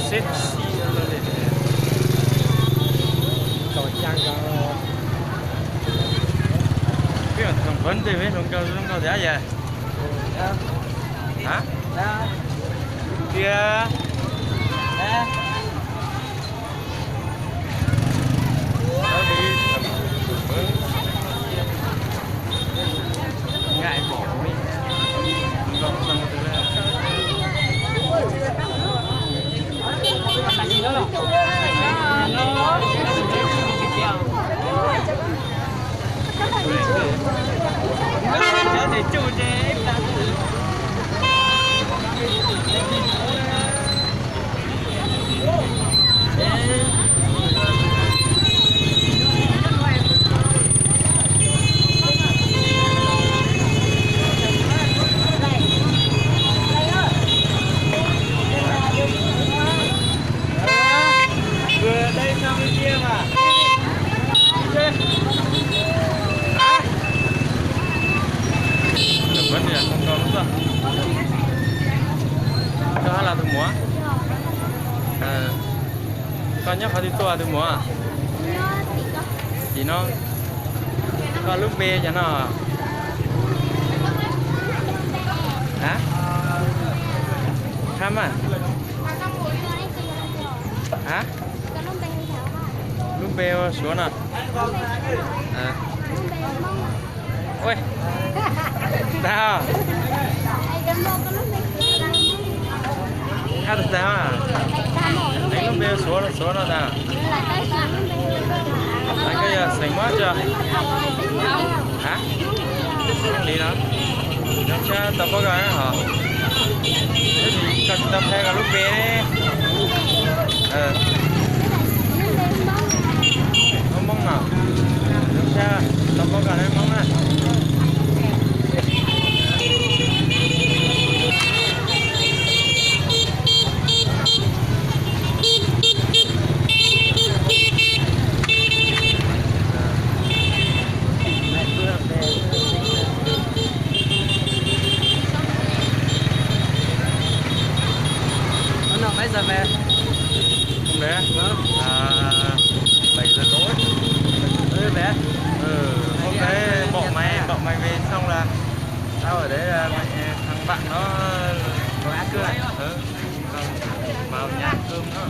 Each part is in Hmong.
Sexy. Tus npawb ntes peb hluas nkauj zoo nkauj thiab yam. Tiag. Koj hab los tus muam? Koj nyob qhov twg tuaj tus muam? Tim no. Koj lub npe cas no? A? Khab mas. A? Lub npe ua Suav no. Ntag. Hab tag tag. Lub npe ua Suav, Suav no ntag. Lawv koj yog xeem Hmoob tso. A? Li no. Zoo siab tau paub koj hos. Koj tsis tau qhia koj lub npe ne. Hmoob no. Zoo siab tau paub koj ne Hmoob na. Hnub no peb xav pem? Hôm đấy à? À, bảy giờ tối. Ơ, peb hôm đấy bọn mày, bọn mày về xong là tao ở đấy, à, mày, à, thằng bạn nó có ăn cơm. Ừ. Vào nhà ăn cơm nó.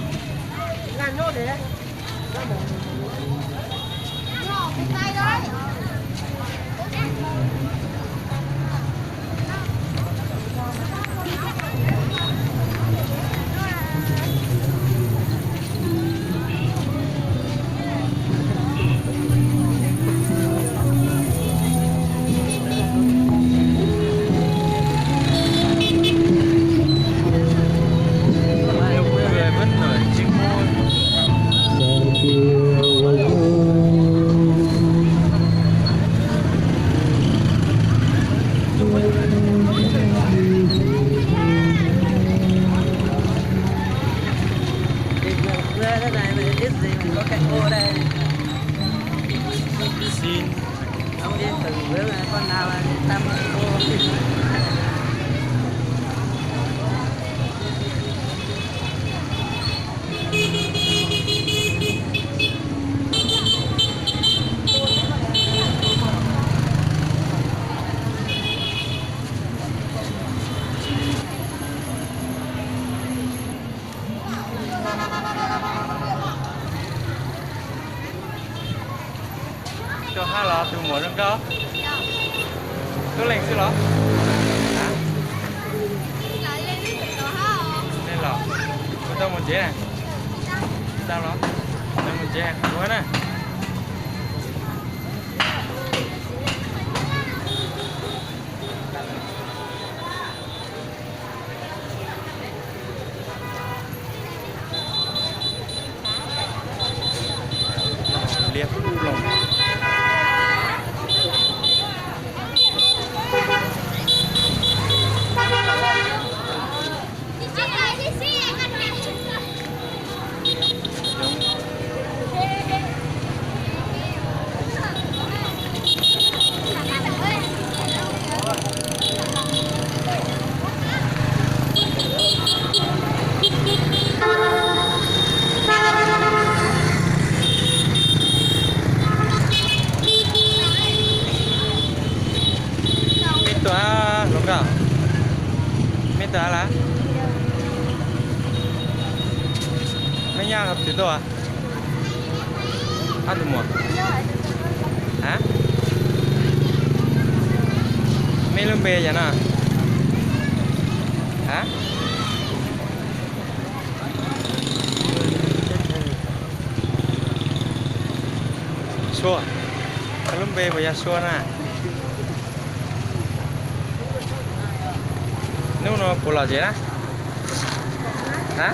Xin. Ông đi thử với con nào là tăm cô. Koj hab los tus muam zoo nkauj? Koj leej xwb los? Leej los? Kuv tau mus tsev. Tau los? Tau mus tsev, kuv na. Tuaj hluas nkauj, mej tuaj hab lawm? Mej nyob qhov twg tuaj? Ob tug muam. A, mej lub npe yog no? A, Sua. Koj lub npe puas yog Sua na? Hnub no puas los tsev na?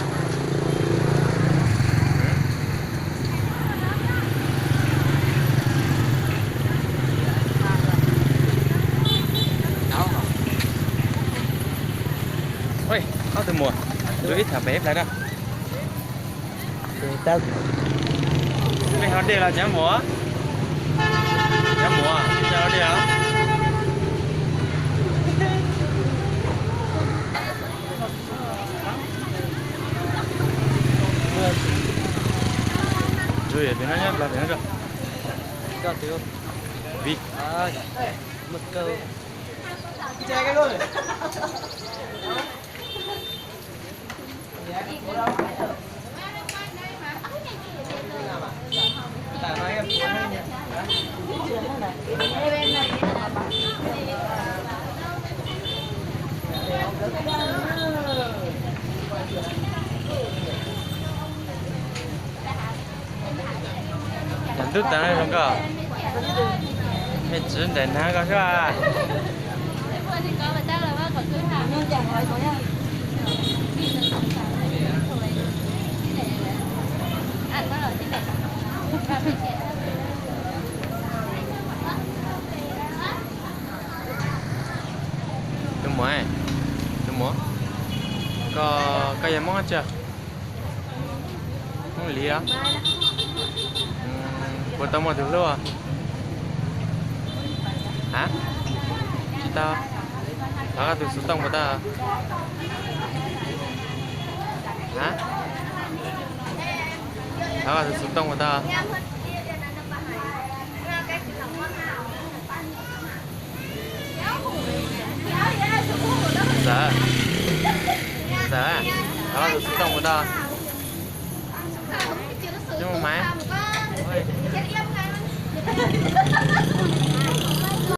A, ob tug muam, lub ib tham pem ib plawg na. Mej ho dej los cov muam? Cov muam, mej ho dej os? Tus no nyob plawv pem no. Vim Cov tub tas zoo nkauj, mej txiv ntawm nab koj xwb. Tus muam, tus muam, koj, koj yog Hmoob tsi? Hmoob Liv los? Puas tau muaj tus hlub? A, tsis tau. Thov koj tus xov tooj puas tau? A, thov koj tus xov tooj puas tau? Ntxawm, ntxawm, thov koj tus xov tooj puas tau? Cov muam,